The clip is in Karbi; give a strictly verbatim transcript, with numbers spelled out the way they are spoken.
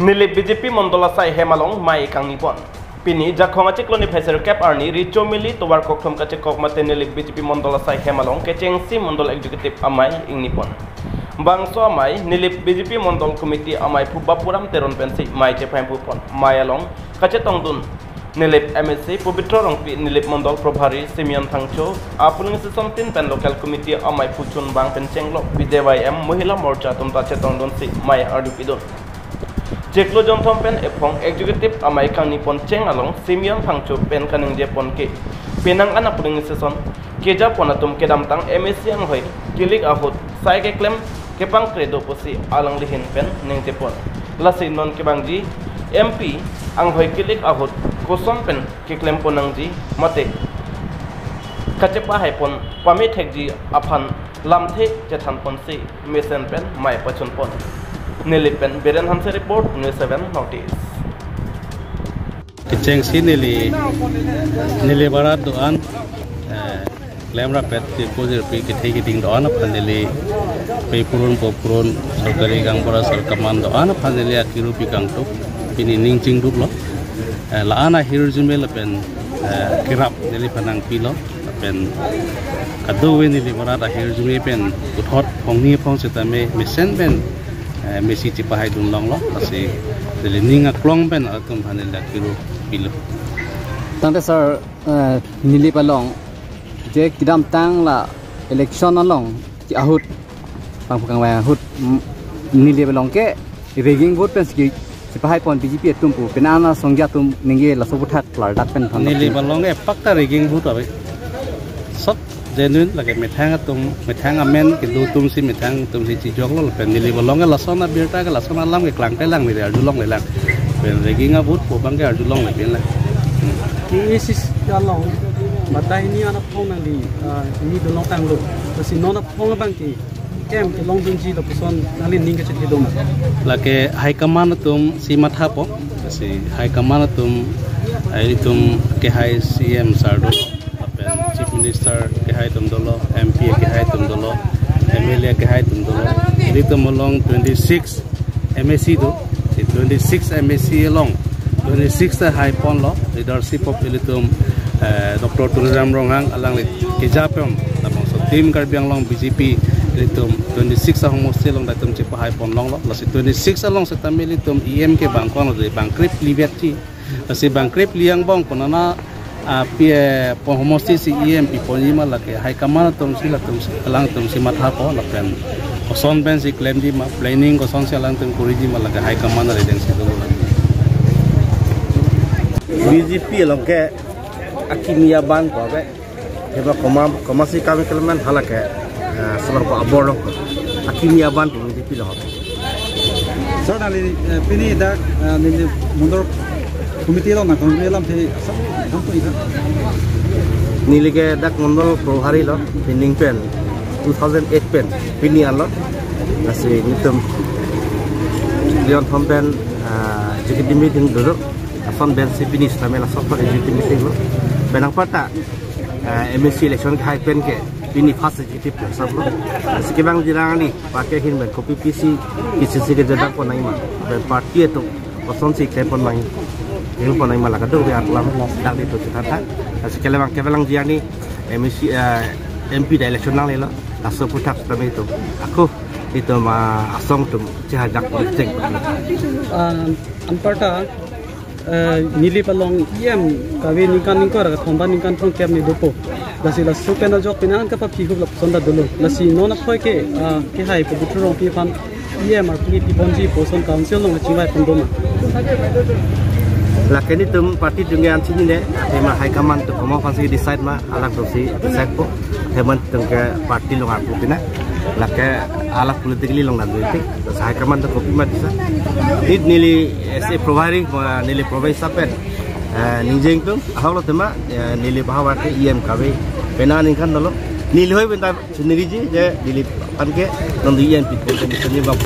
Nilip B J P Mondol asai hem along mei kangni pon. Pini Jakhong achiklo niphai sirkep arni Richo Mili tovar kokthom kachekok mate Nilip B J P Mondol asai hem along kechengsi Mondol Executive amei ingni pon. Bangso amei Nilip B J P Mondol Committee ameiphu Bapuram Teron pensi mei chepahemphu pon. Mei along kachetongdun Nilip M A C Pobitro Rongpi, Nilip Mondol Probhari Simeon Phangcho, apolling station tin pen local committee ameiphu chunbang pen chenglok B J Y M Mohila Morcha atum ta chetongdunsi mei ardu pidun. Chiklo jonthom pen ephong executive amei kangni pon cheng along Simeon Phangcho pen kaningje pon ke, penang an apolling station keja pon atum kedamtang M A C anghoi kilik ahut sai keklem kepangkre do pusi alangli ahin pen ningje pon. Lasi non kevangji M P anghoi kilik ahut koson pen keklem pon nangji mate kachepahai pon pame thekji aphan lamthe chethan ponsi mesen pen mei pachun pon. Nilip pen Biren Hanse report, News seven North East. Kechengsi neli, neli barat do-an, eh, klemrap-et, jirpo jirpi kethe keding do-an aphan neli pei purun po purun, sorkari gaonbura sorkar man do-an aphan neli akiru pi kangtuk, pini ning chingduklo. Eh, la-an ahirjume lapen, eh, kerap neliphan nangpilo. Lapen kadokave neli barat ahirjume pen puthot phongni phong setame mesen pen, eh, M A C chepahaidun longlo, lasi neli ning aklong pen atum aphan neli akiru pilo. Tangte sir, eh, Nilip along je kedamtang la election along ke ahut, pangphu kangvai ahut, mm, Nilip along ke rigging vote pensi chepahai pon B J P atum pu, penang an asongja atum ningje laso aphuthak klardak pen than. Nilip along ke pakka rigging vote ave. Sob genuine, lake methang atum, methang amen kedo atumsi, methang atumsi chijoklo, lapen Nilip along ke lason abirta ke, lason alam ke klangkle lang, neli arjulongle lang. Pen rigging a-vote pu abang ke arjulongle pen lang. Ini sis along, batai ini anak phone nangdi, ah, ini dolong tanglo. Lasi non aphong abang ke, kem kelongdunji lapuson nangli ning kachethedun. Lake high command atumsi mathapo, lasi high command atum, eh, itum kehai C M sir do, lapen Chief Minister kehai atum dolo, M P kehai atum dolo, M L A kehai atum dolo. Ilitum along twenty-six M A C do, si twenty-six M A C along twenty-six ta hai ponlo, leadership of ilitum, eh, Doctor Tuliram Ronghang alangli keja pen, labangso Team Karbi Anglong B J P ilitum twenty-six ahomosti along ta itum chepahai pon longlo, lasi twenty-six along setame ilitum E M ke bang ko-an lo, bang krepli vetji, lasi bang krepli angbong konana, ah, pi, eh, pon homosti si E M pi ponji ma, lake high command atumsi, latumsi, alangtumsi mathapo, lapen koson pensi klemji ma, planning kosonsi alangtum koriji ma, lake high command arideng si dolo. B J P along ke akimi aban ko ave. Heba koma, koma si kami kelemen halake, eh, selang ko abor lo. Akimi aban ko B J P lo. Sir, nangli, eh, pini dak, eh, neli Mondol Committee along nangkangri alamthe asam, asam ko ita. Neli ke dak Mondol Probhari lo, pining pen, two thousand eight pen, pini an lo. Lasi nelitum, Leon Thom pen, ah, executive meeting dodok, lason pensi pini setame lason pen executive meeting lo. Penang pata, ah, M A C election kehai pen ke, pini first executive lo, sab lo. Lasi kevangji nangli, party ahin pen kopi pisi, P C C ke jedak pon nangji ma, pen party atum kosonsi klem pon nangji, klem pon nangji ma, la kadokave alam dak ilitum chethan tha. Lasi kevang, kevangji nangli M A C, eh, M P ta election nanglelo, laso aphuthak setame itum, ako itum, ah, asong atum chehajak pon cheng. Ah, anparta, eh, Nilip along E M kave ningkan ingkoi ra kethom ba ningkan thomkep ni dopo. Lasi laso pen ajok penang an kapaphi hup lapuson ta dolo. Lasi non aphoi ke, ah, kehai Pobitro Rongpi aphan E M arpini pi ponji pu ason council along kachingvai pon do ma? Lake nelitum party atum ke an chinine, athema high command atum komat aphansi decide ma, alangtumsi decide po. Athema nelitum ke party along arpu pina. Lake alang politically along nang duiti. High command atum kopi ma disa. Neli, neli as a Probhari, ma neli Probhari sab pen, eh, ningjeng atum, ahok lo tema, eh, Nilip ahavar ke E M kave, penang ningkan dolo. Neli hoi benta suniriji je Nilip aphan ke nondu E M pi pon ke suni bab.